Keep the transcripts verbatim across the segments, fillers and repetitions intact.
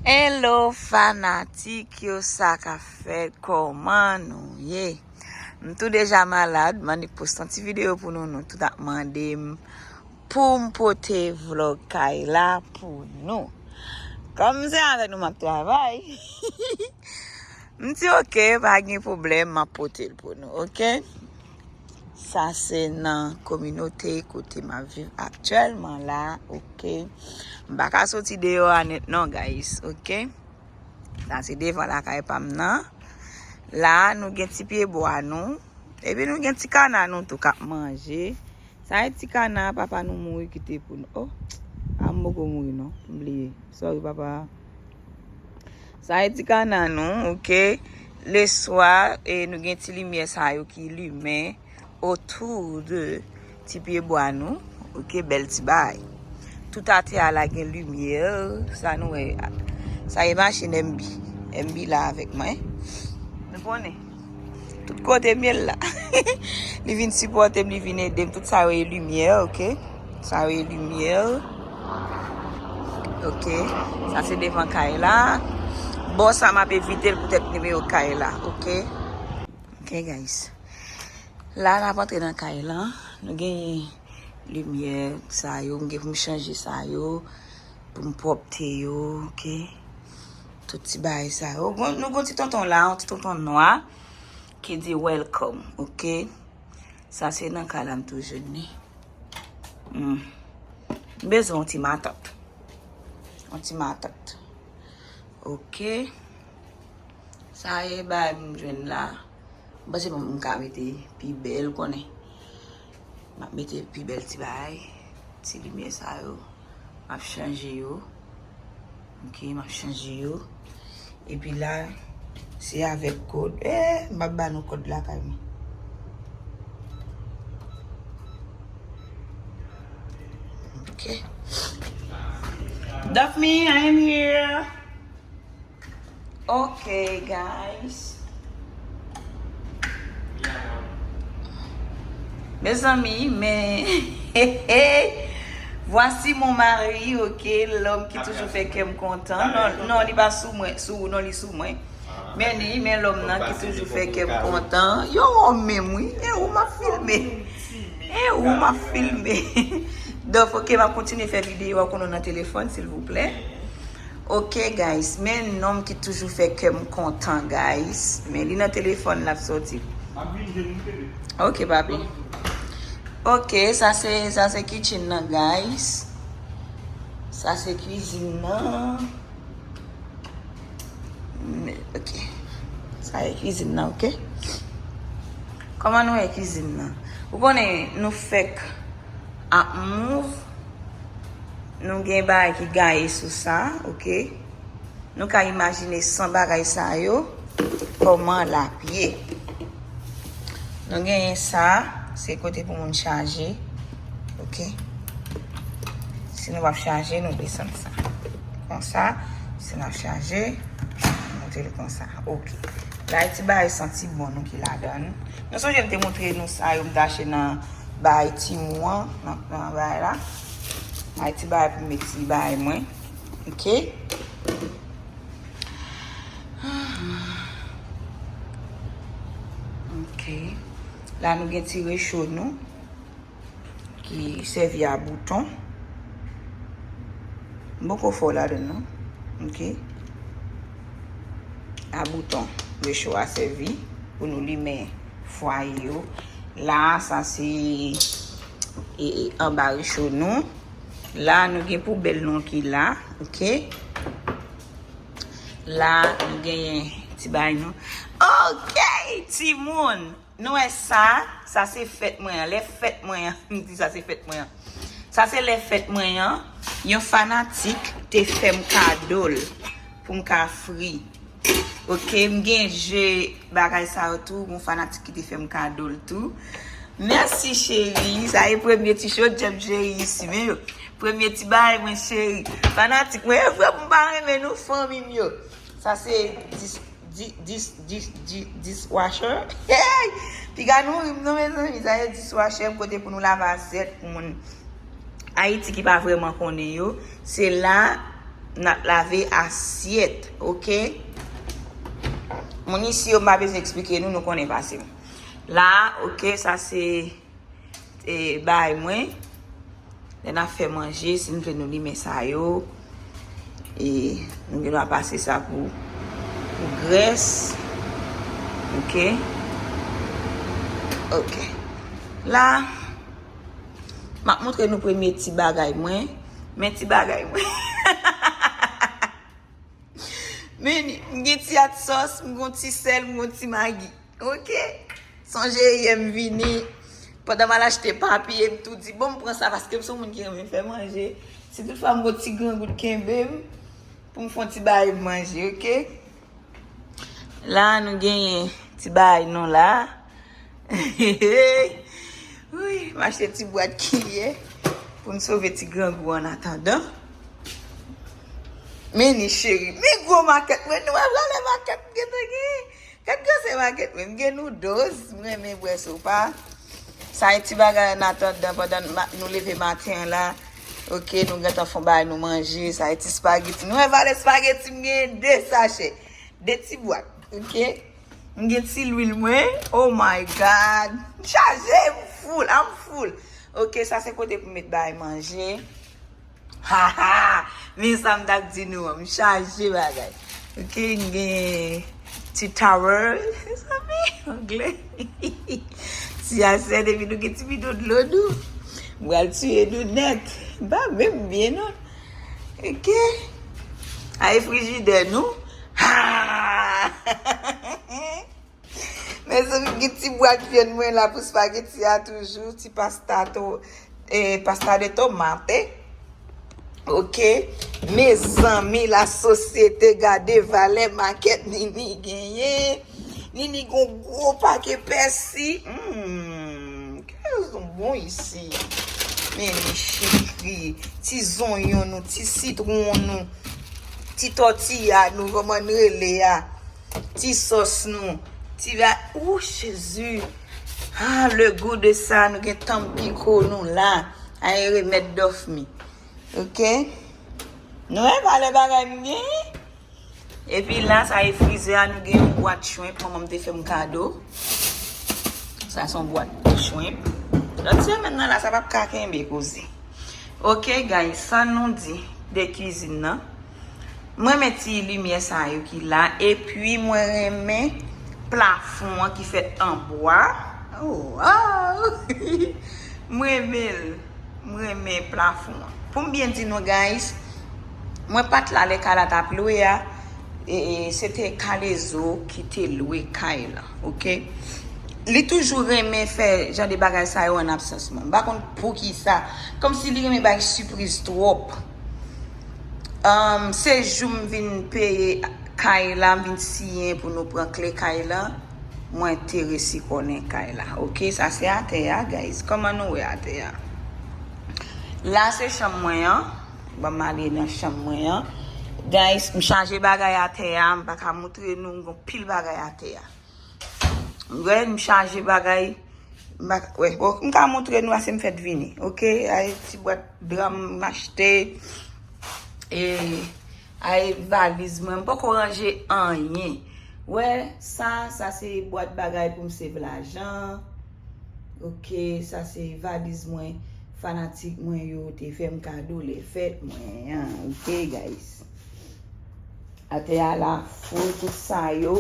Hello fanatik yo, sa k ap fèt, kòman nou ye? M tou deja malad, m annik poste yon ti videyo pou nou, nou tout ap mande m pou m pote vlog kay la pou nou. Kòm se avèk nou m ap travay, m di oke, pa gen pwoblèm, m ap pote l pou nou, oke? Sa se nan kominote kote m ap viv aktyèlman la, oke? M pa ka soti deyò a nèt non, guys, oke? Sa se devan lakay pa m nan. La, nou gen ti pye bwa nou. Epi nou gen ti kana nou tou k ap manje. Sa e ti kana papa nou mouri kite pou nou. Oh, a m poko mouri non. M bliye. Sorry, papa. Sa e ti kana nou, oke? Leswa, e nou gen ti limyè sa yo ki limen otou de ti pye bwa nou, oke? Bèl ti bagay. Tout atè a la gen limyè, sa nou wè. Sa e machin M B. M B la avèk mwen. Nou konnen. Tout kote m ye l la. Li vin sipòte m, li vin ede m. Tout sa yo e limyè, oke? Sa yo e limyè. Oke. Sa se devan kay la. Bò sa m ap evite l poutèt nimewo kay la, oke? Oke, guys. La, n ap antre nan kay la. Nou genyen limyè, sa yo. M gen pou m chanje sa yo. Pou m pwòpte yo, oke? Tout ti bagay sa yo. Gon- Nou gon ti tonton la, yon ti tonton nwa. Ki di welcome, oke? Sa se nan kay la m tou jwenn li. Hmm. M bezwen yon ti matant. Yon ti matant. Oke. Sa e bagay m jwenn la. M panse m ka mete pi bèl, konnen. M ap mete pi bèl ti bagay. Ti limyè sa yo. M ap chanje yo. Oke, m ap chanje yo. Epi la, se avèk kòd. Eh, m ap ba nou kòd lakay mwen. Oke. Daphne, I am here. Ok, guys. Mezanmi, men voici mon mari, ok, l'homme qui toujours fait cœur content. Non, non, li pa sou mwen, sou ou, non, li sou mwen. Men li, men lòm nan ki toujou fè kè m kontan. Yo, menm wi. E ou m ap filme. E ou m ap filme. Donk, ok, m ap kontinye fè videyo a, konnen nan telefòn, silvouplè. Ok, guys, men nonm ki toujou fè kè m kontan, guys. Men li nan telefòn, l ap soti. Ok, papi. Ok, sa se, sa se kitchen nan, guys. Sa se kwizin nan. Men, ok. Sa e kwizin nan, ok? Kòman nou wè kwizin nan? Ou konnen nou fèk ap move. Nou gen bagay ki gaye sou sa, ok? Nou ka imajine san bagay sa yo, kòman l ap ye. Nou genyen sa, se kote pou moun chaje. Ok. Si nou p ap chaje, nou desann sa. Konsa, si n ap chaje, nou monte l konsa. Ok. La, e ti bagay santi bon nou ki ladan l. Nou sonje m te montre nou sa yo m te achte nan bay Temu an, nan, nan bay la. Bay ti bagay pou m met ti bagay mwen. Ok. Ok. La, nou gen ti recho nou ki sèvi a bouton. M poko fò ladan l non. Ok. A bouton. Recho a sèvi pou nou limen fwaye yo. La, sa se, e, e, anba recho nou. La, nou gen poubèl nou ki la. Ok. La, nou genyen ti bay nou. Ok, timoun. Nou wè sa, sa se fèt mwen an. Lè fèt mwen an, m di sa se fèt mwen an. Sa se lè fèt mwen an, yon fanatik te fè m kado l pou m ka fri. Ok, m gen je bagay sa yo tou, yon fanatik ki te fè m kado l tou. Mèsi cheri, sa e premye ti chodyè m cheri isi, men yo. Premye ti bagay mwen cheri. Fanatik mwen, e vre pou m pa renmen nou fanmi m yo. Sa se dis, di, dis, dis, di, dishwasher. Hey! Piga nou ri m non, mezanmi. Sa se dishwasher, kote pou nou lave asyèt pou moun Ayiti ki pa vrèman konnen yo. Se la, n ap lave asyèt, oke? Moun isi yo, m pa bezwen eksplike nou, nou konnen pase m. La, oke, sa se e, bay mwen. Lè n ap fè manje, si nou vle nou limen sa yo. E nou gen dwa pase sa pou, pou grès. Oke. Oke. La, m ap montre nou premye ti bagay mwen. Men ti bagay mwen. Men, m gen ti at sòs, m gen ti sèl, m gen ti magi. Oke? Sonje yè m vini, pandan m al achte papye, m tou di, bon, m pran sa paske m se yon moun ki renmen fè manje. Si toutfwa m gen yon ti grangout kenbe m, pou m fè yon ti bagay manje, oke? La, nou genyen ti bagay nou la. Wi, m achte ti bwat kiyè pou n sove ti grangou an atandan. Men ni cheri, men gwo makèt mwen, nou wè valè makèt m gentan genyen. Gad gwosè makèt mwen, m gen noodles, m renmen bwè sopa. Sa e ti bagay an atandan pandan n ma- nou leve maten an la. Oke, nou gentan fè yon bagay nou manje, sa e ti spageti. Nou wè valè spageti, m genyen de sachè, de ti bwat, oke? M gen ti lwil mwen. Oh my God. M chaje, m full, I'm full. Oke, sa se kote pou met bagay manje. Ha ha. Men sa m t ap di nou an, m chaje bagay. Oke, m gen ti towel. Mezanmi, anglè. Ti asyèt epi nou gen ti bidon dlo nou. M pral tiye nou nèt. M pa menm byen non. Oke. Ay frijidè nou. Ha! Mezanmi, gen ti bwat vyann mwen la pou spageti a toujou, ti pasta to, eh, pasta de tomate. Oke. Mezanmi, la sosyete, gade valè makèt Nini genyen. Nini gon gwo pake pèsi. Hmm. Kiyès nou bon isi? Men li cheri. Ti zonyon nou, ti sitwon nou, ti tòtiya nou, kòman n rele a? Ti sòs nou, ti va, ou Jezi. Ah, le goût de ça, nou gen tanpico nou la. Ay remèd dòf mi. Oke? Nou wè valè bagay m genyen? Epi la, sa e frizè a, nou gen yon bwat shrimp, manman m te fè m kado. Sa se yon bwat shrimp. Lòt semèn nan la, sa p ap ka kenbe koze. Oke, guys, san nou di de kwizin nan. Mwen renmen ti limyè sa yo ki la, epi mwen renmen plafon an ki fèt an bwa. Oh, wow! Mwen renmen l. Mwen renmen plafon an. Pou m byen di nou, guys, mwen pa t la lè kay la t ap lwe a. E, e, se te Kalezo ki te lwe kay la, oke? Li toujou renmen fè jan de bagay sa yo an absans mwen. M pa konn poukisa. Kòmsi li renmen bay sipriz twòp. Um, se jou m vin peye kay la, m vin siyen pou nou pran kle kay la. Mwen te resi konnen kay la. Oke, sa se atè a, guys. Kòman nou wè atè a? La se chanm mwen an. Ban m ale nan chanm mwen an. Guys, m chaje bagay atè a. M pa ka montre nou, m gon pil bagay atè a. Wè, m chaje bagay. M pa ka, wè, bon, m ka montre nou ase m fèt vini. Oke, ay ti bwat dra m achte. E, ay valiz mwen. M poko ranje anyen. Wè, sa, sa se bwat bagay pou m save lajan. Oke, sa se valiz mwen. Fanatik mwen yo te fè m kado lè fèt mwen an. Oke, guys. Atè a la fou, tout sa yo.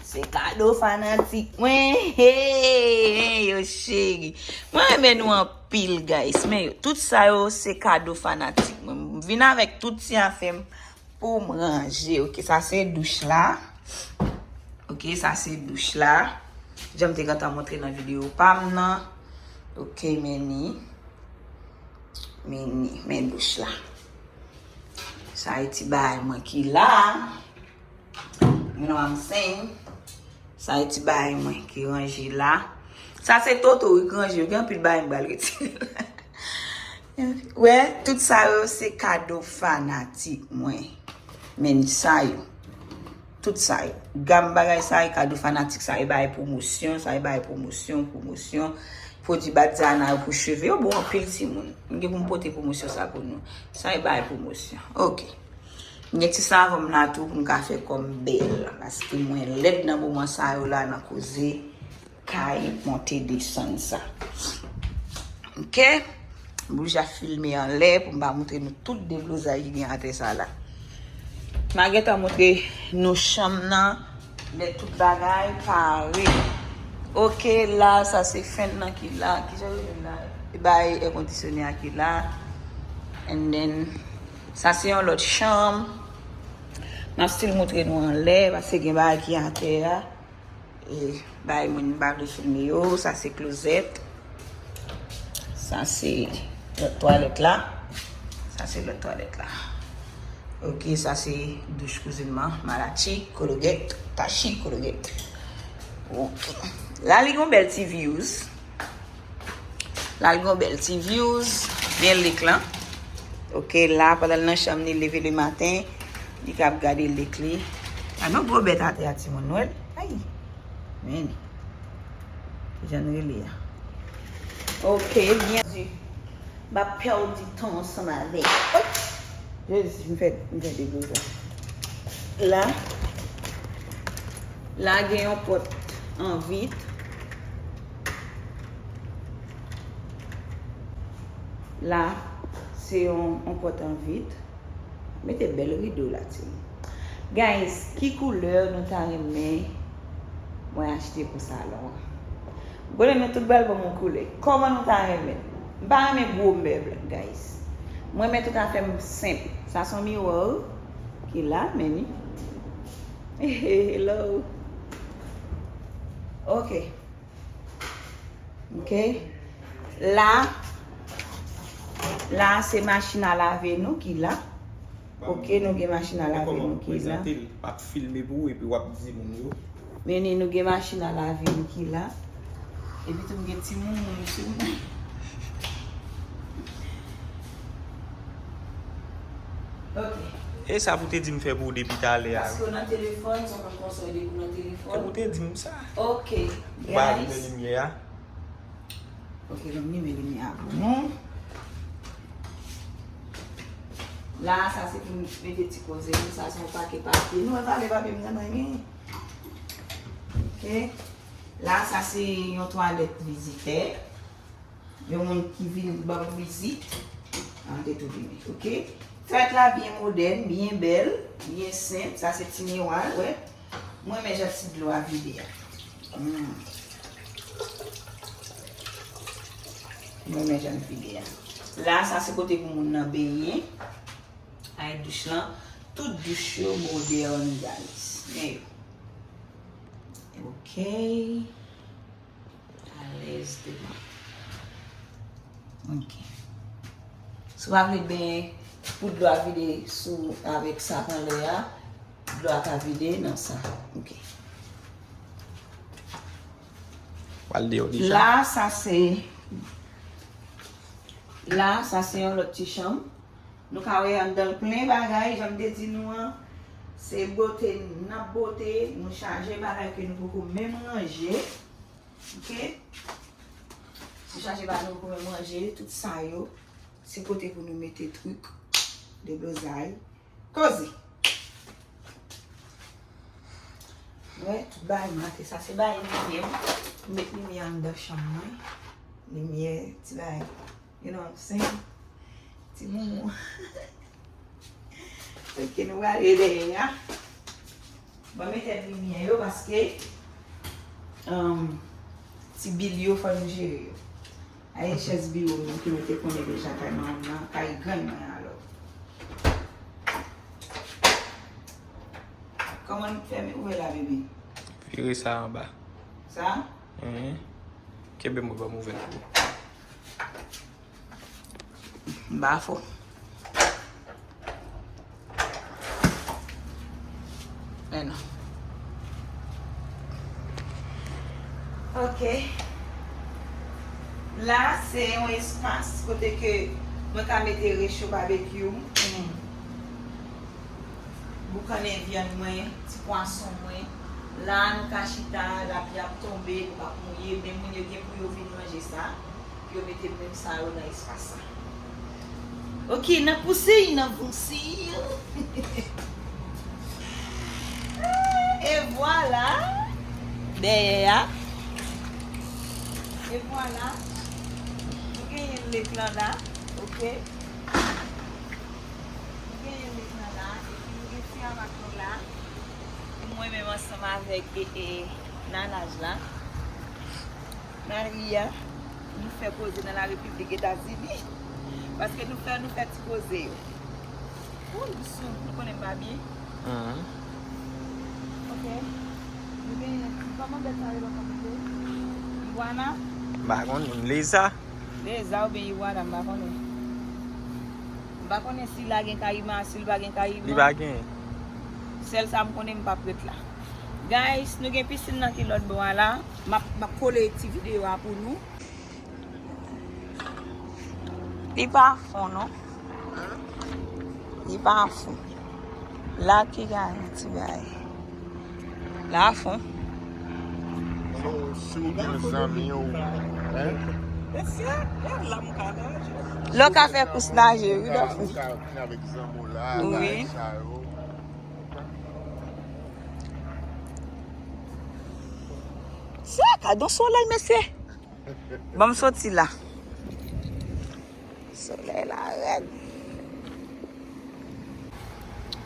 Se kado fanatik mwen. Hey, hey, yo cheri. Mwen renmen nou anpil, guys. Men yo, tout sa yo, se kado fanatik mwen. M vin avèk tout ti afè m pou m ranje. Oke, sa se douch la. Oke, sa se douch la. Jan m te gentan montre nan videyo pa m nan. Oke, men ni. Men ni, men douch la. Sa e ti bagay mwen ki la. You know what I'm saying? Sa e ti bagay mwen ki ranje la. Sa se Toto wi ki ranje. Gen anpil bagay m pral retire la. Wè, tout sa yo se kado fanatik mwen. Men ni sa yo. Tout sa yo. Gam bagay sa yo, kado fanatik sa yo, bay pwomosyon, sa yo bay pwomosyon, pwomosyon. Pwodui Badiana yo pou cheve yo, bon, anpil timoun. M gen pou m pote pwomosyon sa pou nou. Sa yo bay pwomosyon. Oke. M gen ti savon m la tou pou m ka fè kò m bèl. Paske mwen lèd nan moman sa yo la nan koze kay monte desann sa. Ok? M oblije ap filme anlè pou m pa montre nou tout deblozay ki gen atè sa la. M a gentan montre nou chanm nan, lè tout bagay pare. Ok, la, sa se fent nan ki la. Kijan yo rele la? E bay èkondisyone a ki la. And then, sa se yon lòt chanm. M ap still montre nou anlè, paske gen bagay ki atè a. E, bay moun pa vle filme yo, sa se klozèt. Sa se lòt twalèt la. Sa se lòt twalèt la. Ok, sa se douch kouzin mwen, Malachi, Kologèt, Tachi, Kologèt. Ok. La, li gon bèl ti views. La, l gon bèl ti views. Men lik lan. Ok, la, pandan l nan chanm li, leve le maten, li k ap gade lik li. A, yon gwo bèt atè a, timoun, nou wè l? Ay! Men, kijan l rele a? Ok, byen di. M ap pèdi tan ansanm avè l. Oy! Jezi, m fè, m fè deblozay. La, la gen yon pòt an vit. La, se yon, yon pòt an vit. Mete bèl rido la, timoun. Guys, ki koulè nou ta renmen mwen achte pou salon an? M konnen nou tout pral ban m yon koulè. Kòman nou ta renmen? M pa renmen gwo mèb, guys. Mwen renmen tout afè m senp. Sa se yon miwa ki la, men ni. Hello. Ok. Ok. La, la se machin a lave nou ki la. Ok, nou gen machin a lave nou ki la. Prezante l, m ap filme pou ou epi w ap di moun yo. Men ni nou gen machin a lave nou ki la. Epi tou m gen timoun sou mwen. Ok. E sa pou te di m fè pou ou depi talè a. Paske w nan telefòn, se yon konsèy depi w nan telefòn. E pou te di m sa. Ok. Ou pa alimen limyè a. Ok, nou limen limyè a pou nou. La, sa se pou nou mete ti koze nou. Sa se yon pake papye. Nou wè vale papye m nan men. Ok. La, sa se yon twalèt vizitè. Yon moun ki vin ban m vizit. An te tou vini, ok? Fèt la byen modèn, byen bèl, byen senp. Sa se ti miwa, wè. Mwen renmen jan ti dlo a vide a. Hmm. Mwen renmen jan l vide a. La, sa se kote pou moun nan benyen. Ay, douch lan. Tout douch yo modèn, guys. Men yo. Ok. Alèz devan. Ok. Si w pa vle benyen pou dlo a vide sou avèk sa k anlè a, dlo a ka vide nan sa. Ok. W al deyò deja. La, sa se, la, sa se yon lòt ti chanm. Nou ka wè anndan l plen bagay, jan m te di nou an. Se bwote n ap bwote, nou chaje bagay ke nou poko menm ranje. Ok? Nou chaje bagay nou poko menm ranje, tout sa yo. Se kote pou nou mete trik, deblozay, koze. Wè, tout bagay mate. Sa se bagay limyè m. M met limyè anndan chanm mwen. Limyè, ti bagay. You know what I'm saying? Ti moumou. Ok, nou prale dèyè a. Mwen mete limyè yo paske, um, ti bil yo fò nou jere yo. Ay, chèz biwo m ki nou te konnen deja kay manman m nan, kay grann mwen alò. Kòman nou fè m ouvè la, bebe? Vire sa anba. Sa? Mhm. Kenbe m, ban m ouvè l pou ou. M pa fò. Men non. Ok. La, se yon espas kote ke mwen ka mete recho babekyou m. Hmm. Boukannen vyann mwen, ti pwason mwen. La, nou ka chita, lapli ap tonbe, nou p ap mouye, men moun yo gen pou yo vin ranje sa, pou yo mete menm sa yo nan espas sa. Ok, nan pousiy, nan pousiy. E vwala. Dèyè a. E vwala. Nou genyen lek lan la. Ok. Nou genyen lek lan la. Epi nou gen ti amak nou la. Pou mwen menm ansanm avèk e, e, nanaj la. Maria, nou fè koze nan la Repiblik Etazini. Paske nou fè, nou fè ti koze yo. Ou, m sou, nou konnen m pa byen. Mhm. Ok. Nou gen, kòman bèt sa yo nan komite? Iguana? M pa konnen, leza? Leza oubyen iguana, m pa konnen. M pa konnen si la gen kayiman, si l pa gen kayiman. Li pa gen. Sèl sa m konnen, m p ap ret la. Guys, nou gen pisin nan ki lòt bò a la. M ap, m ap kole ti videyo a pou nou. Li pa fon, non. Li pa fon. La ki gaye ti bagay. La fon. So, si w gen zanmi w, hein? Lè w ka fè kous naje, wi, Dòfi. Ou ka vin avèk zanmi w la, bagay sa yo. Sa ka don solèy, mesye. Ban m soti la. Solèy la rèd.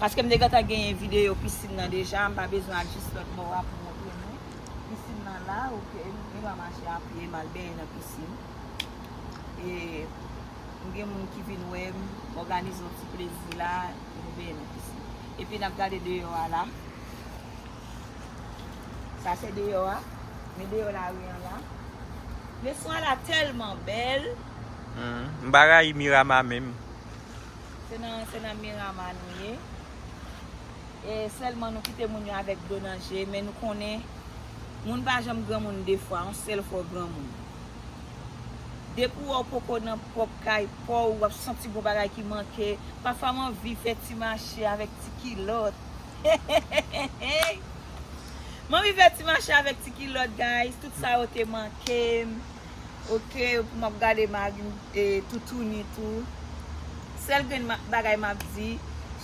Paske m te gentan genyen videyo pisin nan deja, m pa bezwen al jis lòt bò a pou montre nou. Pisin nan la, ok, nou pa mache a pye, m al benyen nan pisin. E m gen moun ki vin wè m, m òganize yon ti plezi la, e nou benyen nan pisin. Epi n ap gade deyò a la. Sa se deyò a. Men deyò lari an la. Leson an la tèlman bèl. Hmm, m pa rayi Mirama menm. Se nan, se nan Mirama nou ye. E sèlman nou kite moun yo avèk do nan je, men nou konnen moun pa janm granmoun de fwa, yon sèl fwa w granmoun. Depi w wè w poko nan pwòp kay pa w, w ap santi gon bagay ki manke. Pafwa m anvi fè ti mache avèk ti kilòt. M anvi fè ti mache avèk ti kilòt, guys. Tout sa yo te manke m. Ok, pou m ap gade mari m, e, toutouni tou. Sèl grenn ma-, bagay m ap di,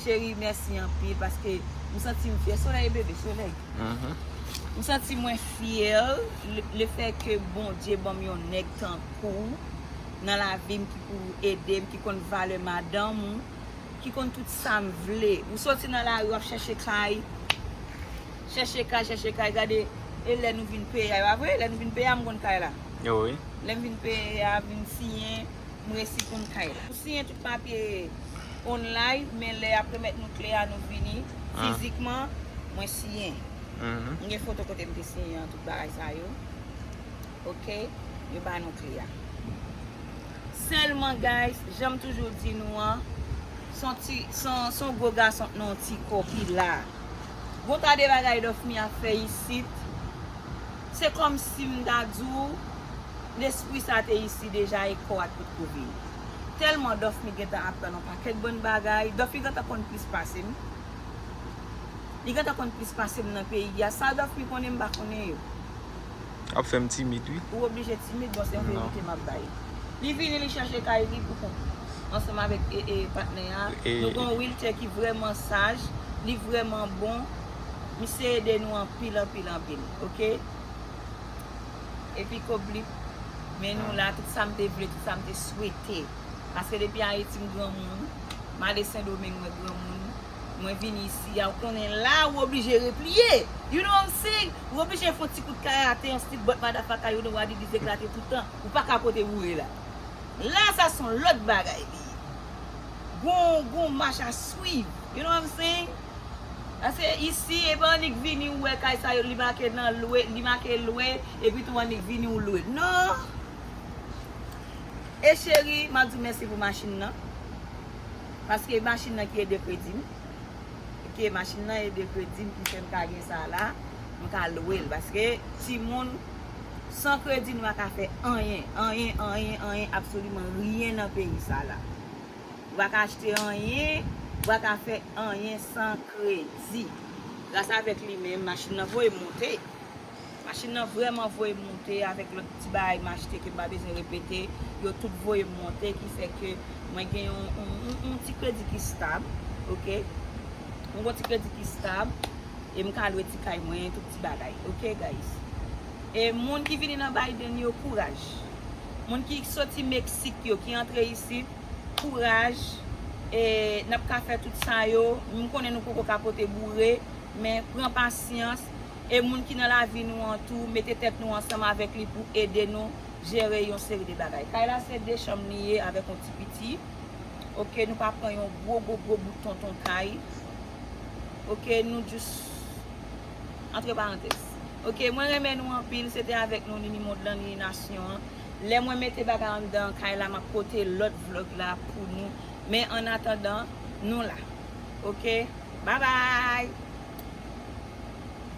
cheri, mèsi anpil, paske m santi m fyè. Solèy, bebe, solèy. Mhm. M santi mwen fyè, le, lefètke Bondye ban m yon nèg tankou w nan lavi m ki pou ede m, ki konn valè madanm ou, ki konn tout sa m vle. Ou soti nan lari, w ap chèche kay, chèche kay, chèche kay. Gade, e lè nou vin peye a, e pa vre? Lè nou vin peye a, m konn kay la. Wi. Lè m vin peye a, vin siyen, m resi konn kay la. M siyen tout papye online, men lè y ap remèt nou kle a, nou vini, ah, fizikman, mwen siyen. Mhm. M gen foto kote m te siyen an, tout bagay sa yo. Ok, yo ba nou kle a. Sèlman, guys, jan m toujou di nou an, se yon ti, se yon, se yon gwo gason k nan yon ti kò ki la. Gon ta de bagay Dòfmi ap fè isit, se kòmsi m ta di w, lespri sa te isi deja e kò a t potko vini. Tèlman Dòfmi gentan aprann yon pakèt bon bagay, Dòfmi gentan konn plis pase m. Li gentan konn plis pase m nan peyi a. Sa Dòfmi konnen m pa konnen yo. Ap fè m timid, wi. Ou oblije timid, bon, se yon verite m ap bay. Li vini, li chèche kay li pou kont li. Ansanm avèk, e, e, patnè a. E, nou gen yon realtor ki vrèman saj, li vrèman bon. Misye ede nou anpil, anpil, anpil. Ok? Epi Koblip, men nou la, tout sa m te vle, tout sa m te swete. Paske depi Ayiti m granmoun, m ale Sendomeng mwen granmoun, mwen vin isi a, ou konnen la, ou oblije repliye. You know what I'm saying? Ou oblije fè yon ti kout karate, yon street butt motherfucker, you know what it is, eklate toutan. Ou pa ka pote boure la. La, sa se yon lòt bagay li ye. Gon, gon mach a swiv. You know what I'm saying? Paske isi, e pa annik vini ou wè kay sa yo, li make nan lwe, li make lwe, epi tou annik vini ou lwe. Non! E cheri, m ap di w mèsi pou machin nan. Paske machin nan ki ede kredi m. Ke machin nan ede kredi m ki fè m ka gen sa la, m ka lwe l. Paske timoun, san kredi, nou pa ka fè anyen, anyen, anyen, anyen, absoliman ryen nan peyi sa la. Ou pa ka achte anyen, ou pa ka fè anyen san kredi. Gras avèk li menm, machin nan voye m monte. Machin nan vrèman voye m monte avèk lòt ti bagay m achte ke m pa bezwen repete. Yo tout voye m monte, ki fè ke mwen gen yon, yon, yon, yon ti kredi ki stab, oke? Yon bon ti kredi ki stab, e m ka lwe ti kay mwen, tout ti bagay, oke, guys? E moun ki vini nan Biden yo, kouraj. Moun ki soti Meksik yo, ki antre isit, kouraj. E n ap ka fè tout sa yo. M konnen nou poko ka pote boure, men pran pasyans. E moun ki nan lavi nou an tou, mete tèt nou ansanm avèk li pou ede nou jere yon seri de bagay. Kay la se de chanm li ye avèk yon ti piti. Oke, nou pa pran yon gwo, gwo, gwo bout tonton kay. Oke, nou jis, antre parantèz. Oke, mwen renmen nou anpil. Se te avèk nou, Nini Mond lan, Nini Nasyon an. Lè mwen mete bagay anndan kay la, m ap pote lòt vlòg la pou nou. Men annatandan, nou la. Oke? Babay!